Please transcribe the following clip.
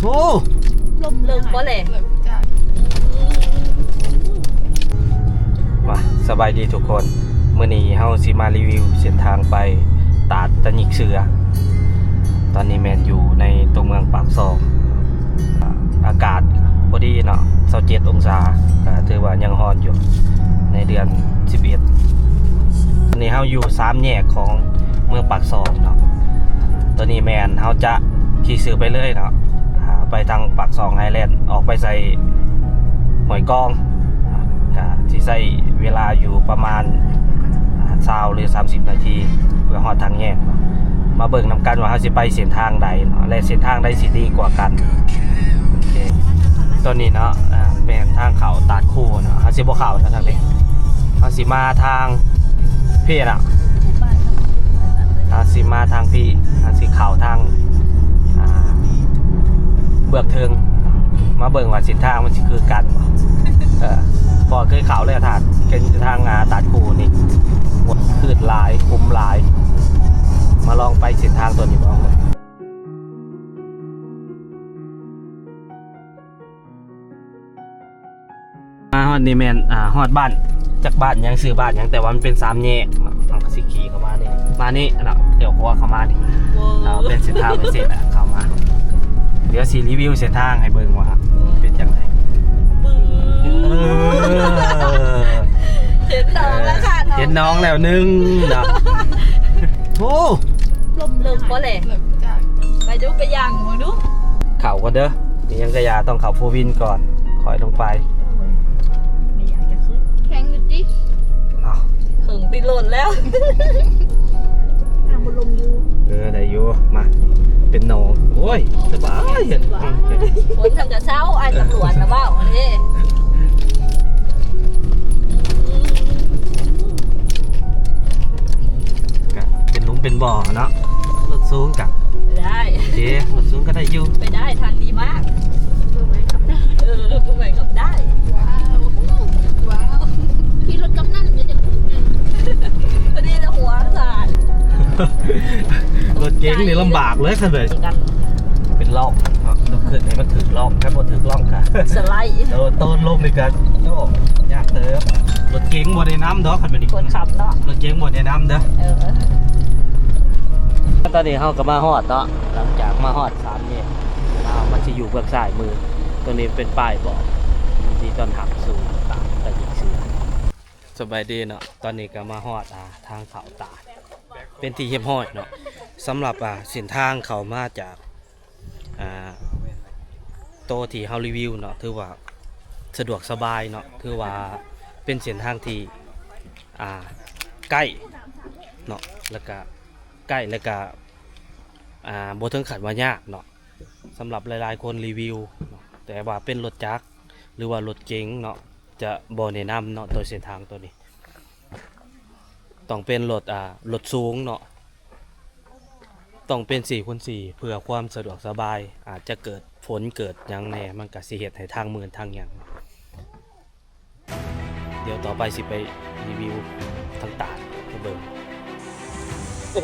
ໂອ້ ເລິກບໍ່ແຫຼະ? ມາ ສະບາຍດີທຸກຄົນ, ມື້ນີ້ເຮົາຊິມາຣີວິວເສັ້ນທາງໄປຕາດຕະຫຍິກເສືອ. ຕອນນີ້ແມ່ນຢູ່ໃນຕົວເມືອງປາກຊ່ອງ, ອາກາດພໍດີເນາະ ຊາວເຈັດອົງສາ, ກໍຖືວ່າຍັງຮ້ອນຢູ່ໃນເດືອນສິບເອັດ. ຕອນນີ້ເຮົາຢູ່ສາມແຍກຂອງເມືອງປາກຊ່ອງເນາະ. ຕອນນີ້ແມ່ນເຮົາຈະຂີ່ຊື່ໄປເລີຍເນາະ ອ່າ ໄປທາງປາກຊ່ອງໄຮແລນ ອອກໄປໃສ່ຫ້ວຍກອງ, ກະຊິໃຊ້ເວລາຢູ່ປະມານ ອ່າ ຊາວ ຫຼື ສາມສິບນາທີ ເພື່ອຮອດທາງແຍກ. ມາເບິ່ງນຳກັນວ່າເຮົາຊິໄປເສັ້ນທາງໃດເນາະ ແລະ ເສັ້ນທາງໃດຊິດີກວ່າກັນ. ໂອເຄ ຕອນນີ້ເນາະ ອ່າ ແມ່ນທາງເຂົ້າຕາດຄູເນາະ, ເຮົາຊິບໍ່ເຂົ້າເນາະທາງນີ້, ເຮົາຊິມາທາງພີ້ເນາະ. ເຮົາຊິມາທາງພີ້ ເຮົາຊິເຂົ້າທາງ ອ່າ ເບືອກເທິງ, ມາເບິ່ງວ່າເສັ້ນທາງມັນຊິຄືກັນບໍ່. ເອີ ເພາະເຄີຍເຂົ້າແລ້ວ ທາງ ທາງ ອ່າ ຕາດຄູນີ້ ຄືດຫຼາຍ ຂຸມຫຼາຍ. ມາລອງໄປເສັ້ນທາງຕົວນີ້ເບິ່ງ. ມາຮອດນີ້ແມ່ນ ອ່າ ຮອດບ້ານ ຈັກບ້ານຫຍັງ ຊື່ບ້ານຫຍັງ, ແຕ່ວ່າມັນເປັນສາມແຍກເນາະ. ເຮົາກໍຊິຂີ່ເຂົ້າມານີ້ ມານີ້ເນາະ, ລ້ຽວຂວາເຂົ້າມານີ້. ເອີ ເອີ ເປັນເສັ້ນທາງພິເສດເນາະ ເຂົ້າມາ. ດຽວຊິຣີວິວເສັ້ນທາງໃຫ້ເບິ່ງວ່າເປັນຈັ່ງໃດ. ເອີ ເຫັນໜອງແລ້ວຄ່ະ ເອີ ເຫັນໜອງແລ້ວໜຶ່ງເນາະ. ໂອ້ ເລິກບໍ່ແຫຼະ? ໄປດູ ໄປຍ່າງເບິ່ງດູ. ເຂົ້າກ່ອນເດີ. ມີຫຍັງກະຢ່າ ຕ້ອງເຂົ້າພູວິນກ່ອນ ຄ່ອຍລົງໄປ. ໂອ້ຍ ບໍ່ຢາກຈະຂຶ້ນ. ແຂງຢູ່ຕິ. ເອົາ ເຄິ່ງຕິດລົດແລ້ວ. ທາງບໍ່ລົງຢູ່. ເອີ ໄດ້ຢູ່. ມາ ເປັນໜອງ. ໂອ້ຍ ສະບາຍ. ເຫັນ ຝົນທຳກະເຊົາ ອ້າຍຕຳຫຼວດນະເວົ້າເດ້. ກະເປັນຫຼຸມເປັນບໍ່ເນາະ. ລົດສູງກະໄດ້. ໂອເຄ ລົດສູງກໍໄດ້ຢູ່. ໄປໄດ້ ທາງດີມາກ. ເອີ ເປີດໃໝ່ຂັບໄດ້. ວ້າວ ວ້າວ ຂີ່ລົດກຳນັນ ເປັນຈັ່ງໃດ? ພໍດີແຕ່ຫົວສານ. ລົດເກັງນີ້ລຳບາກເລີຍ ຄັນແບບເປັນລອກເນາະ. ຕ້ອງຂຶ້ນໃຫ້ມັນຖືກລອກ, ຄັນບໍ່ຖືກລອກກະສະໄລ. ໂຕນລົງນີ້ກະ ໂອ້ ຍາກເຕີບ. ລົດເກັງບໍ່ແນະນຳດອກ ຄັນແບບນີ້. ຄົນຂັບເນາະ. ລົດເກັງບໍ່ແນະນຳເດີ. ເອີ ຕອນນີ້ເຮົາກໍມາຮອດເນາະ. ຫຼັງຈາກມາຮອດສາມແຍກ ລາວ ມັນຊິຢູ່ເບື້ອງຊ້າຍມື. ຕົວນີ້ເປັນປ້າຍບອກ ຍິນດີຕ້ອນຮັບສູ່ຕາດຕະຫຍິກເສືອ. ສະບາຍດີເນາະ. ຕອນນີ້ກໍມາຮອດ ອ່າ ທາງເຂົ້າຕາດ ເປັນທີ່ຮຽບຮ້ອຍເນາະ. ສຳລັບ ອ່າ ເສັ້ນທາງເຂົ້າມາຈາກ ອ່າ ໂຕທີ່ເຮົາຣີວິວເນາະ ຖືວ່າສະດວກສະບາຍເນາະ, ຖືວ່າເປັນເສັ້ນທາງທີ່ ອ່າ ໃກ້ເນາະ ແລ້ວກະໃກ້ ແລ້ວກະ ອ່າ ບໍ່ເຖິງຂັ້ນວ່າຍາກເນາະ. ສຳລັບຫຼາຍໆຄົນຣີວິວເນາະ ແຕ່ວ່າເປັນລົດຈັກ ຫຼືວ່າລົດເກັງເນາະ ຈະບໍ່ແນະນຳເນາະ ໂຕເສັ້ນທາງໂຕນີ້. ຕ້ອງເປັນລົດ ອ່າ ລົດສູງເນາະ, ຕ້ອງເປັນສີ່ຄູນສີ່ ເພື່ອຄວາມສະດວກສະບາຍ. ອາດຈະເກີດຝົນເກີດຫຍັງແດ່ ມັນກະຊິເຮັດໃຫ້ທາງມື່ນທາງຫຍັງ. ດຽວຕໍ່ໄປຊິໄປຣີວິວທາງຕາດໃຫ້ເບິ່ງ. ໂອ້